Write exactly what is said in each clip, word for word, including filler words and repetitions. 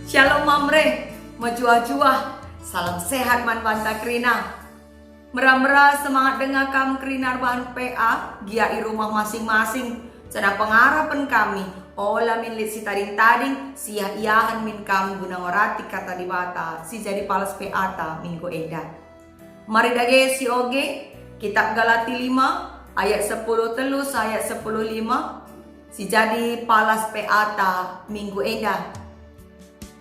Shalom Mamre, mejuah-juah, salam sehat man banta kerina. Mera-mera semangat denga kam kerina erbahan P A, gia i rumah masing-masing. Janah pengarapen kami, ola min lit si tading-tading, si iah-iahen min kam guna ngorati Kata Dibata si jadi palas P A-ta minggu enda. Mari dage sioge, Kitab Galati lima ayat sepuluh telu seh ayat sepuluh lima, si jadi palas P A-ta minggu enda.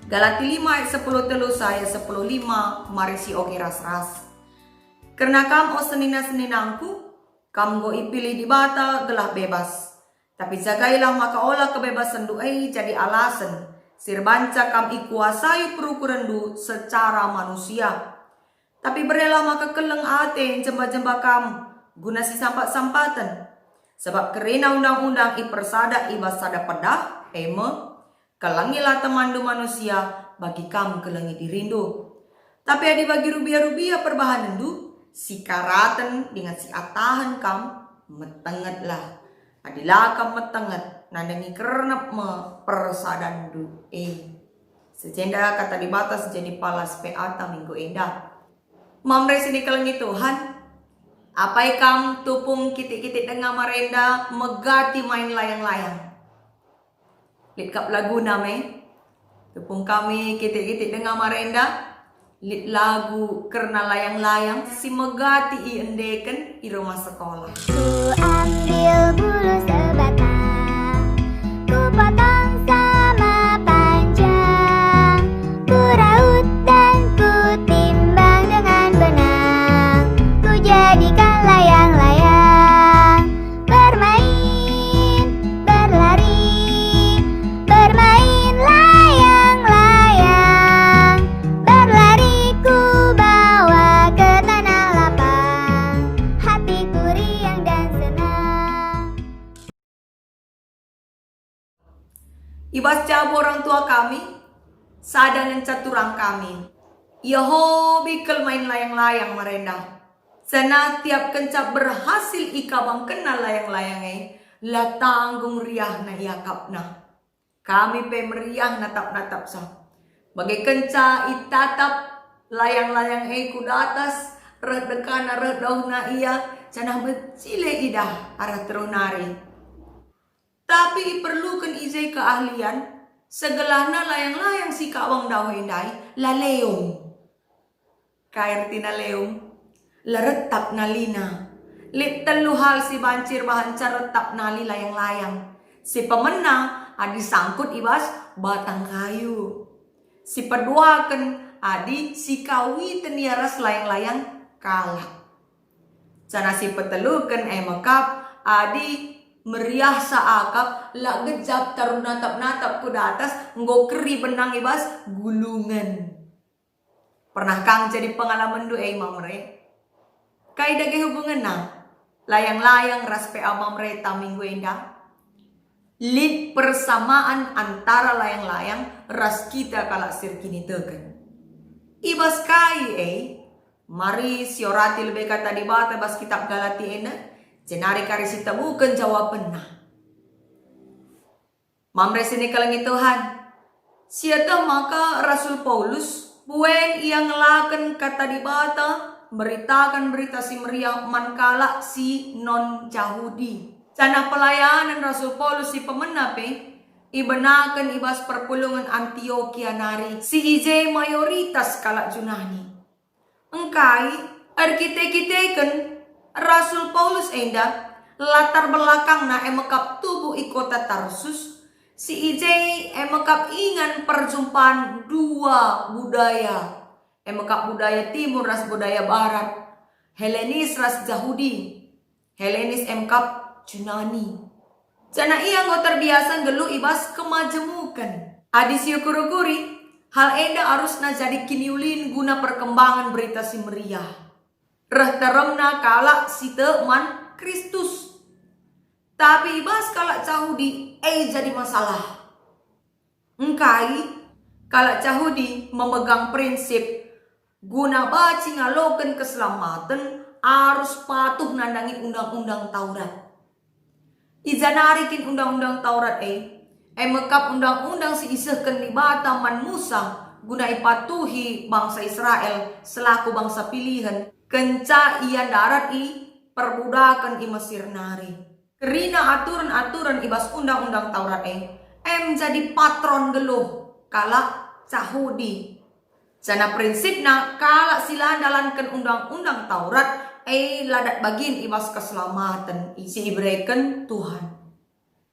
Galati lima ayat sepuluh telu seh ayat sepuluh lima, mari sioge ras-ras. Kerna kam, o senina-seninangku, kam enggo ipilih Dibata gelah bebas. Tapi jagailah maka ola kebebasenndu e jadi alasen si erbanca kam ikuasai perukurenndu secara manusia. Tapi berelah maka keleng ate njemba-jemba kam guna si sampat-sampaten. Sabap kerina undang-undang ipersada i bas sada pedah, e me, "Kelengilah temanndu manusia, bagi kam kelengi dirindu." Tapi adi bagi rubia-rubia perbahanenndu, sikaraten dingen siatahen kam, metengetlah. Adi la kam metenget, nandangi kernep me persadanndu e. Sejenda Kata Dibata si jadi palas P A-ta minggu enda. Mamre sinikelengi Tuhan, apai kam tupung kitik-kitik denga marenda megati main layang-layang? Lit kap laguna me. Tupung kami kitik-kitik denga marenda, lit lagu kerna layang-layang si megati iendeken i rumah sekolah. Kuambil bulu sebatang, kupotong sama panjang, kuraut dan kutimbang dengan benang, kujadikan layang-layang. Bermain, berlari, bermain layang-layang, berlari ku bawa ke tanah lapang, hatiku riang dan senang. I bas jabu orang tua kami, sada ngenca turang kami. Ia hobi kal main layang-layang marenda. Janah tiap kenca berhasil ikabangkenna layang-layang e, la tanggung riahna iakapna. Kami pe meriah natap-natapsa. Bage kenca itatap layang-layang e ku datas, reh dekana reh dauhna ia, janah mecile idah arah teruh nari. Tapi iperluken i je keahlian, segelahna layang-layang si kabang dauh e ndai la leong. Kai ertina leong? La retap nalina. Lit telu hal si banci erbahanca retap nali layang-layang. Si pemena adi sangkut i bas batang kayu. Si peduaken adi sikawiten ia ras layang-layang kalak. Janah si peteluken e me kap, adi meriahsa akap, la gejap taruh natap-natap ku datas, enggo keri benang i bas gulungen. Pernah kang jadi pengalamenndu e, Mamre? Kai dage hubungenna layang-layang ras P A Mamre ta minggu enda? Lit persamaan antara layang-layang ras kita kalak si erkiniteken. I bas kai e? Mari siorati lebe Kata Dibata bas kitab Galati enda, jenari kari sitemuken jawabenna. Mamre sinikelengi Tuhan, sieteh maka Rasul Paulus buen ia ngelaken Kata Dibata, mberitaken Berita Si Meriah man kalak si non-Jahudi. Janah pelayanen Rasul Paulus si pemena pe ibenaken i bas perpulungen Antiokia nari, si i je mayoritas kalak Junani. Engkai erkite-kiteken Rasul Paulus enda, latar belakangna e mekap tubuh i kota Tarsus, si i je e mekap ingan perjumpaan dua budaya, e mekap budaya Timur ras budaya Barat, Helenis ras Jahudi. Helenis e mekap Junani. Janah ia enggo terbiasa nggeluh i bas kemajemuken. Adi siukur-ukuri, hal enda arusna jadi kiniulin guna perkembangan Berita Si Meriah reh teremna kalak si tek man Kristus. Tapi i bas kalak Jahudi e jadi masalah. Engkai kalak Jahudi memegang prinsip, guna banci ngaloken keselamaten arus patuh nandangi Undang-undang Taurat. I ja nari kin Undang-undang Taurat e? E me kap undang-undang si isehken Dibata man Musa guna ipatuhi bangsa Israel selaku bangsa pilihen, kenca ia ndarat i perbudaken i Mesir nari. Kerina aturen-aturen i bas Undang-undang Taurat e, em jadi patron nggeluh kalak Jahudi. Janah prinsipna, kalak si la ndalanken Undang-undang Taurat e la dat bagin i bas keselamaten si ibereken Tuhan.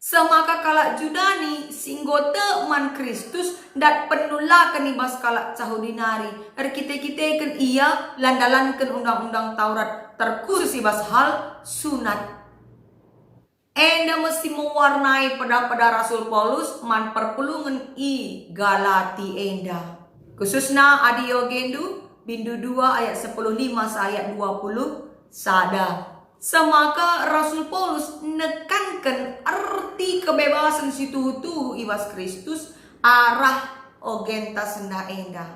Semaka kalak Judani si enggo tek man Kristus dat penulaken i bas kalak Jahudi nari, erkite-kiteken ia la ndalanken Undang-undang Taurat, terkhusus i bas hal sunat. Enda me si mewarnai peda-peda Rasul Paulus man perpulungen i Galati enda. Khususna adi iogendu, bindu dua ayat sepuluh lima seh ayat dua puluh sada. Semaka Rasul Paulus nekanken erti kebebasen si tuhu-tuhu i bas Kristus arah ogenta sendah enda.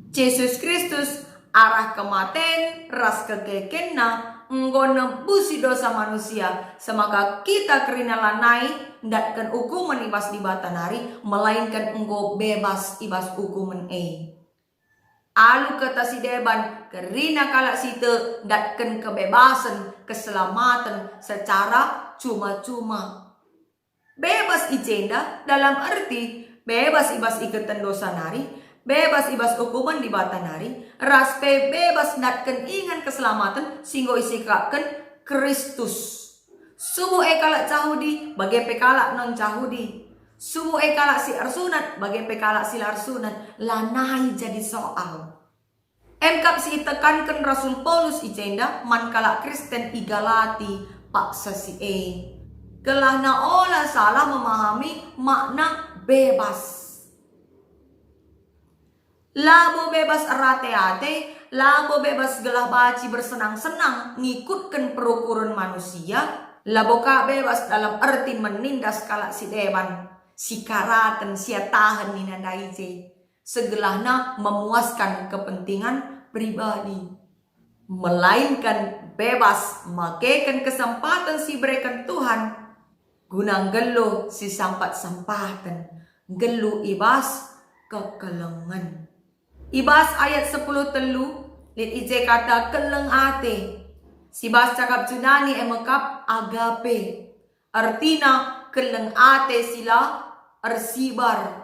Jesus Kristus arah kematen ras kekekenNa enggo nebusi dosa manusia, semaka kita kerina lanai ndatken ukumen i bas Dibata nari, melainken enggo bebas i bas ukumen e. Alu kata si deban, kerina kalak si tek ndatken kebebasen, keselamaten secara cuma-cuma. Bebas i jenda dalam erti bebas i bas iketen dosa nari, bebas i bas ukumen Dibata nari, ras pe bebas ndatken ingan keselamaten si enggo isikapken Kristus. Subuk e kalak Jahudi, bage pe kalak non-Jahudi. Subuk e kalak si ersunat, bage pe kalak si la ersunat, lanai jadi soal. Emkap si itekanken Rasul Paulus i jenda man kalak Kristen i Galati paksa si e, gelahna ola salah memahami makna bebas. Labo bebas erate-ate, labo bebas gelah banci bersenang-senang ngikutken perukuren manusia, labo ka bebas dalam erti menindas kalak si deban, si karaten, si atahen nina ndai je, segelahna memuaskan kepentingan pribadi, melainkan bebas makeken kesempaten si ibereken Tuhan guna nggeluh si sampat-sempaten, nggeluh i bas kekelengen. I bas ayat sepuluh telu lit i je kata keleng ate. Si bas cakap Junani e mekap agape. Ertina keleng ate si la ersibar.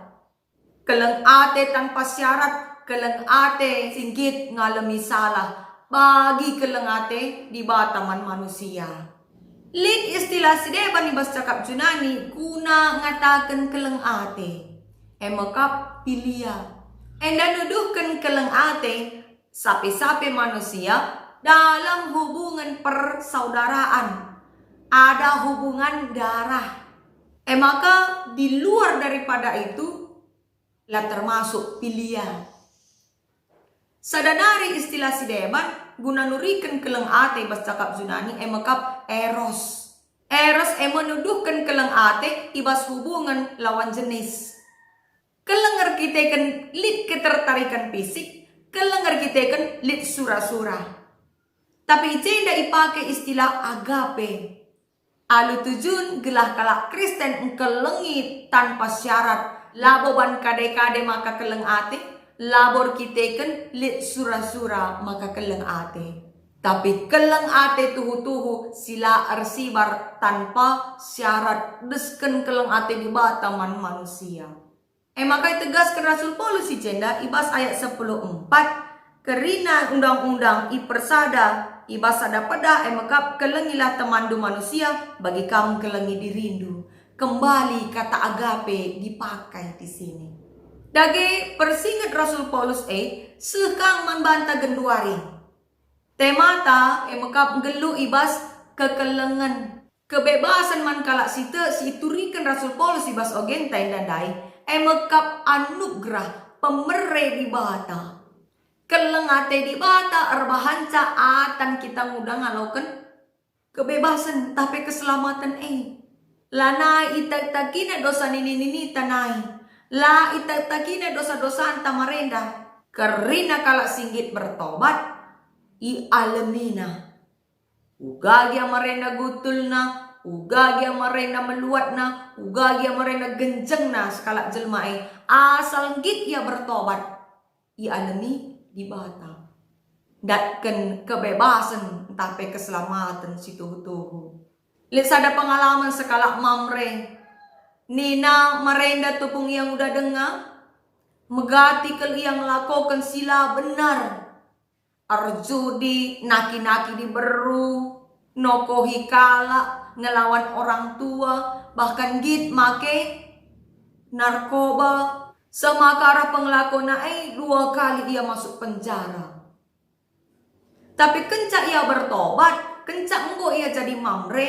Keleng ate tanpa syarat, keleng ate si nggit ngalemi salah, bagi keleng ate Dibata man manusia. Lit istilah si deban i bas cakap Junani guna ngataken keleng ate, e mekap philia. Enda nuduhken keleng ate sape-sape manusia dalam hubungen persaudaraan, ada hubungan darah. E maka, di luar daripada itu, la termasuk philia. Sada nari istilah si deban guna nuriken keleng ate i bas cakap Junani e mekap eros. Eros e me nuduhken keleng ate i bas hubungen lawan jenis. Keleng erkiteken lit ketertarikan fisik, keleng erkiteken lit sura-sura. Tapi i jenda ipake istilah agape. Alu tujun gelah kalak Kristen engkelengi tanpa syarat, labo ban kade-kade maka keleng ate, labo erkiteken lit sura-sura maka keleng ate. Tapi keleng ate tuhu-tuhu si la ersibar tanpa syarat, desken keleng ate Dibata man manusia. E maka itegasken Rasul Paulus i jenda i bas ayat sepuluh empat, kerina undang-undang ipersada i bas sada pedah e mekap, "Kelengilah temanndu manusia, bagi kam kelengi dirindu." Kembali kata agape dipakai di sini. Dage persinget Rasul Paulus e seh ka man banta genduari. Temata e mekap nggeluh i bas kekelengen. Kebebasen man kalak si tek si ituriken Rasul Paulus i bas ogenta enda ndai, e mekap anugerah pemere Dibata. Keleng ate Dibata erbahanca atan kita nguda ngaloken kebebasen, ntah pe keselamaten e. Lanai itak-takina dosa nini-ninita nai. La itak-takina dosa-dosanta marenda. Kerina kalak si nggit bertobat, ialemina. Uga gia marenda gutulna Uga gia marena meluatna, uga gia marena genjengna sekalak jelma e, asal nggit ia bertobat, ialemi Dibata. Datken kebebasen ntah pe keselamaten si tuhu-tuhu. Lit sada pengalaman sekalak Mamre. Nina marenda tupung ia nguda denga, megati kal ia ngelakoken si la benar. Erjudi, naki-naki diberu, nokohi kalak, ngelawan orang tua, bahkan nggit make narkoba, seh maka arah pengelakona e dua kali ia masuk penjara. Tapi kenca ia bertobat, kenca enggo ia jadi Mamre,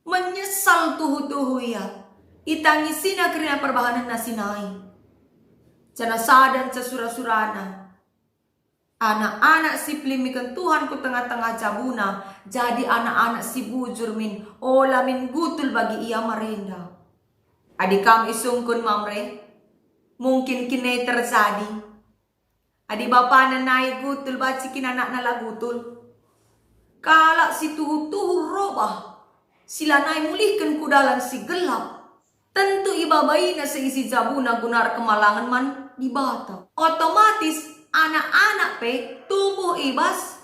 menyesal tuhu-tuhu ia. Itangisina kerina perbahanenna si nai. Janah sada nca sura-surana. Anak-anak si pelimiken Tuhan ku tengah-tengah jabuna, jadi anak-anak si bujur min, ola min gutul bagi ia marenda. Adi kam isungkun Mamre, mungkin kin e terjadi. Adi bapana nai gutul, banci kin anakna la gutul. Kalak si tuhu-tuhu robah, si lanai mulihken ku dalan si gelap, tentu ibabaina seisi jabuna guna erkemalangen man Dibata. Otomatis anak-anak pe tumbuh i bas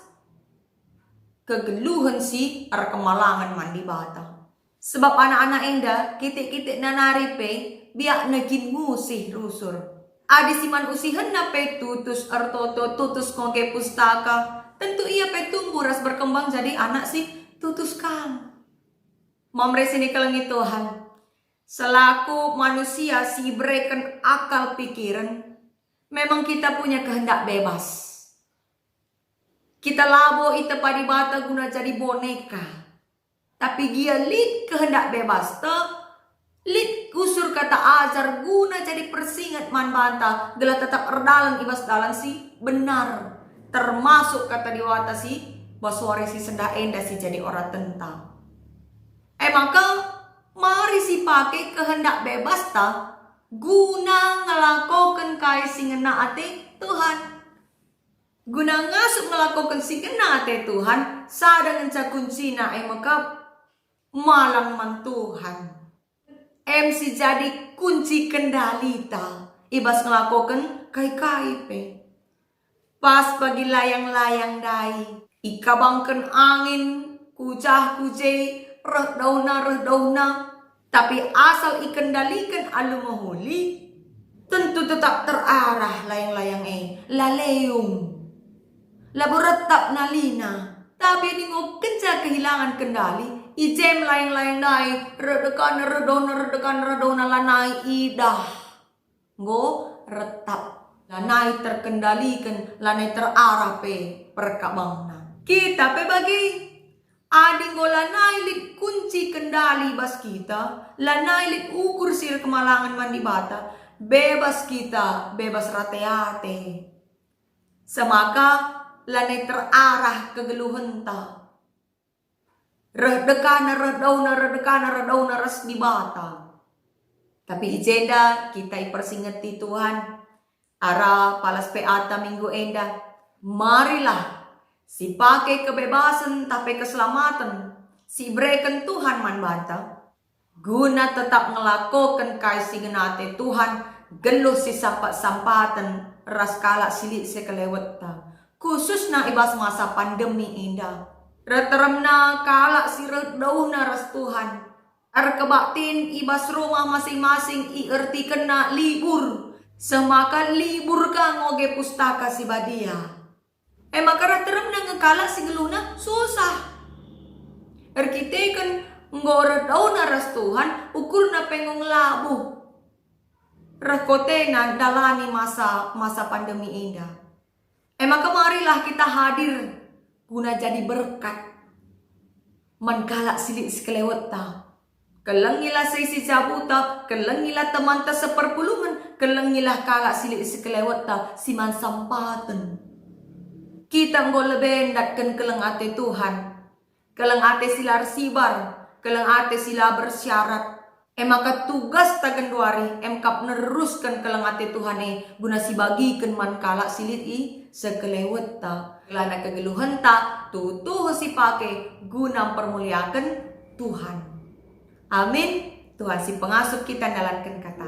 kegeluhen si erkemalangen man Dibata. Sebab anak-anak enda kitik-kitikna nari pe biakna kin ngusih rusur. Adi si man usihenna pe tutus ertoto, tutus ngoge pustaka, tentu ia pe tumbuh ras berkembang jadi anak si tutus kam. Mamre si nikelengi Tuhan, selaku manusia si ibereken akal pikiren, memang kita punya kehendak bebas. Kita labo itepa Dibata guna jadi boneka. Tapi gia lit kehendak bebasta, lit usur kata ajar guna jadi persinget man banta, gelah tetap erdalan i bas dalan si benar, termasuk kata Dibata si bas wari si sendah enda si jadi oratenta. E maka, mari sipake kehendak bebasta guna ngelakoken kai si ngena ate Tuhan. Guna ngasup ngelakoken si ngena ate Tuhan, sada ngenca kuncina, e maka malang man Tuhan. Em si jadi kunci kendalita i bas ngelakoken kai-kai pe. Pas bagi layang-layang ndai, ikabangken angin, kujah kuje, reh dauhna, reh dauhna, tapi asal ikendaliken alu mehuli, tentu tetap terarah layang-layang e, la leung, labo retap nalina. Tapi adi enggo kenca kehilangan kendali, i je me layang-layang ndai, reh dekana, reh dauhna, reh dekana, reh dauhna, lanai idah. Enggo retap, lanai terkendaliken, lanai terarah pe perkabangna. Kita pe bage, adi enggo lanai lit kunci kendali bas kita, lanai lit ukur si erkemalangen man Dibata, bebas kita, bebas rate-ate. Semaka lanai terarah kegeluhenta. Reh dekana, reh dauhna, reh dekana, reh dauhna ras Dibata. Tapi i jenda kita ipersingeti Tuhan, arah palas pe ata minggu enda. Marilah, sipake kebebasen ntah pe keselamaten si ibereken Tuhan man banta, guna tetap ngelakoken kai si ngena ate Tuhan, geluh si sampat-sampaten ras kalak si lit sekelewetta, khususna i bas masa pandemi enda. Reh teremna kalak si reh dauhna ras Tuhan, erkebaktin i bas rumah masing-masing iertikenna libur, semaka libur ka ngoge Pustaka Si Badia. E maka reh teremna nge kalak si geluhna susah. Erkiteken enggo reh dauhna ras Tuhan, ukurna pe enggo ngelabuh. Reh kotena ndalani masa, masa pandemi enda. E maka marilah kita hadir guna jadi berkat man kalak si lit sekelewetta. Kelengilah seisi jabuta, kelengilah temanta seperpulungen, kelengilah kalak si lit sekelewetta si man sampaten. Kita enggo lebe ndatken keleng ate Tuhan. Keleng ate si la ersibar, keleng ate si la bersyarat. E maka tugasta genduari, em kap nerusken keleng ate Tuhan e guna sibagiken man kalak si lit i sekelewetta. Gelahna kegeluhenta tuhu-tuhu sipake guna mpermuliaken Tuhan. Amin. Tuhan si pengasup kita ndalanken kata.